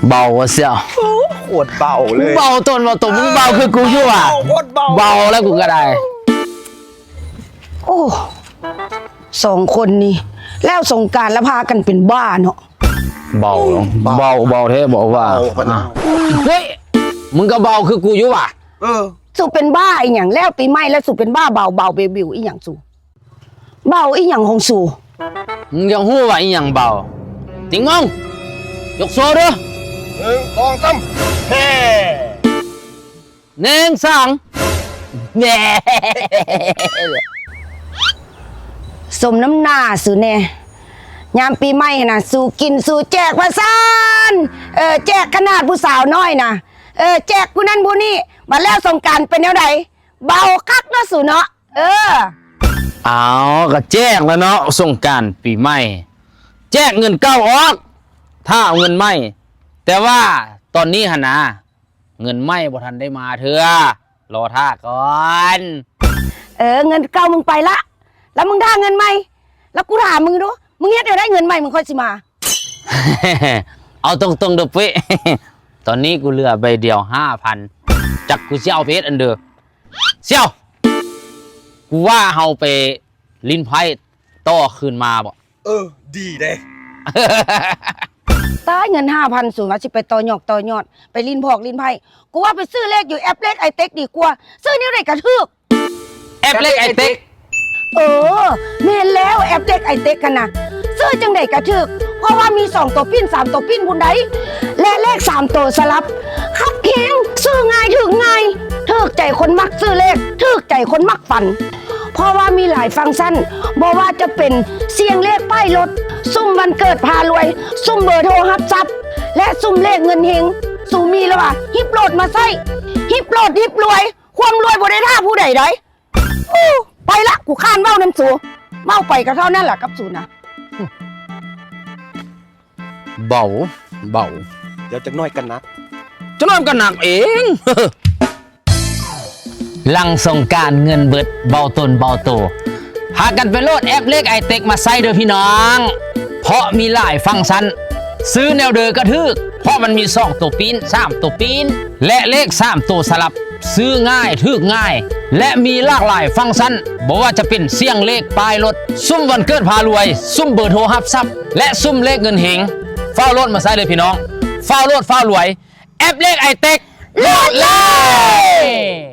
ເບົາວ່າຊະ. ໂອ້ ໂຄດເບົາເລີຍ. ເບົາຕົນເບົາໂຕ ມຶງເບົາຄືກູຢູ່ຫວາ? ເບົາ ໂຄດເບົາ. ເບົາແລ້ວກູກໍໄດ້. ໂອ້ ສອງຄົນນີ້ ແລ້ວສົງການລະພາກັນເປັນບ້າເນາະ. ເບົາ ເບົາ ເບົາ ເບົາແທ້ ເບົາວ່າ. ເບົາ ເຮີ້ຍ ມຶງກໍເບົາຄືກູຢູ່ຫວາ? ເອີ ສູເປັນບ້າອີ່ຫຍັງ? ແລ້ວປີໃໝ່ແລ້ວສູເປັນບ້າເບົາ ເບົາເບວໆ ອີ່ຫຍັງສູ? ເບົາອີ່ຫຍັງຂອງສູ? ມຶງຢາກຮູ້ວ່າອີ່ຫຍັງເບົາ? ຕິງມອງ ຍົກໂຊເດີ. ໜຶ່ງ ສອງ ສາມ ແຮ່ ໜຶ່ງ ສອງ ແຮ່. ສົມນ້ຳໜ້າສູແດ່ ຍາມປີໃໝ່ຫັ້ນນະ ສູກິນສູແຈກວ່າຊັ້ນ. ເອີ ແຈກຂະໜາດຜູ້ສາວນ້ອຍນະ ເອີ ແຈກຜູ້ນັ້ນຜູ້ນີ້. ບັດແລ້ວສົງການເປັນແນວໃດ? ເບົາຄັກເນາະສູເນາະ. ເອີ ເອົາ ກໍແຈກແລ້ວເນາະ ສົງການປີໃໝ່ ແຈກເງິນເກົ່າອອກ ຖ້າເອົາເງິນໃໝ່. ແຕ່ວ່າຕອນນີ້ຫັ້ນນະ ເງິນໃໝ່ບໍ່ທັນໄດ້ມາເທື່ອ ລໍຖ້າກ່ອນ. ເອີ ເງິນເກົ່າມຶງໄປລະ ແລ້ວມຶງຖ້າເງິນໃໝ່ ແລ້ວກູຖາມມຶງດູ ມຶງເຮັດແນວໃດເງິນໃໝ່ມຶງຄ່ອຍຊິມາ? ເອົາຕົງໆເດີເປ້ຍ ຕອນນີ້ກູເຫຼືອໃບດຽວຫ້າພັນ ຈັກກູຊິເອົາໄປເຮັດອັນເດີ. ສ່ຽວ ກູວ່າເຮົາໄປຫຼິ້ນໄພ້ຕໍ່ຄືນມາບໍ? ເອີ ດີເດ້. ຕາຍ ເງິນຫ້າພັນ ສູວ່າຊິໄປຕໍ່ຍອກຕໍ່ຍອດ ໄປຫຼິ້ນພອກຫຼິ້ນໄພ້. ກູວ່າໄປຊື້ເລກຢູ່ແອັບເລກໄອເຕັກດີກວ່າ. ຊື້ແນວໃດກະຖືກ. ແອັບເລກໄອເຕັກ? ເອີ ແມ່ນແລ້ວ ແອັບເລກໄອເຕັກຫັ້ນນະ ຊື້ຈັ່ງໃດກະຖືກ ເພາະວ່າມີສອງໂຕປີ້ນ ສາມໂຕປີ້ນພຸ້ນໃດ໋ ແລະ ເລກສາມໂຕສະຫຼັບ ຄັກແຮງ ຊື້ງ່າຍຖືກງ່າຍ ຖືກໃຈຄົນມັກຊື້ເລກ ຖືກໃຈຄົນມັກຝັນ ເພາະວ່າມີຫຼາຍຟັງຊັນ ບໍ່ວ່າຈະເປັນສ່ຽງເລກປ້າຍລົດ, ສຸ່ມວັນເກີດພາລວຍ, ສຸ່ມເບີໂທຮັບຊັບ ແລະ ສຸ່ມເລກເງິນເຮັງ. ສູມີແລ້ວຫວາ? ຮີບໂຫຼດມາໃຊ້ ຮີບໂຫຼດຮີບລວຍ. ຄວາມລວຍບໍ່ໄດ້ຖ້າຜູ້ໃດໃດ. ໂອ້ ໄປລະ ກູຄ້ານເວົ້ານຳສູ. ເວົ້າໄປກໍເທົ່ານັ້ນລະກັບສູນະ. ເບົາ ເບົາ ດຽວຈັກໜ້ອຍກໍໜັກ ຈັກໜ້ອຍມັນກໍໜັກເອງ. ຫຼັງສົງການເງິນເບິດ ເບົາຕົນເບົາໂຕ ພາກັນໄປໂຫຼດແອັບເລກໄອເຕັກມາໃຊ້ເດີພີ່ນ້ອງ ເພາະມີຫຼາຍຟັງຊັນ ຊື້ແນວເດີກໍຖືກ ເພາະມັນມີສອງໂຕປີ້ນ ສາມໂຕປີ້ນ ແລະ ເລກສາມໂຕສະຫຼັບ. ຊື້ງ່າຍ ຖືກງ່າຍ ແລະ ມີຫຼາກຫຼາຍຟັງຊັນ ບໍ່ວ່າຈະເປັນສ່ຽງເລກປ້າຍລົດ, ສຸ່ມວັນເກີດພາລວຍ, ສຸ່ມເບີໂທຮັບຊັບ ແລະ ສຸ່ມເລກເງິນເຮັງ. ຟ້າວໂຫຼດມາໃຊ້ເດີພີ່ນ້ອງ. ຟ້າວໂຫຼດ ຟ້າວລວຍ ແອັບເລກໄອເຕັກ ໂຫຼດເລີຍ!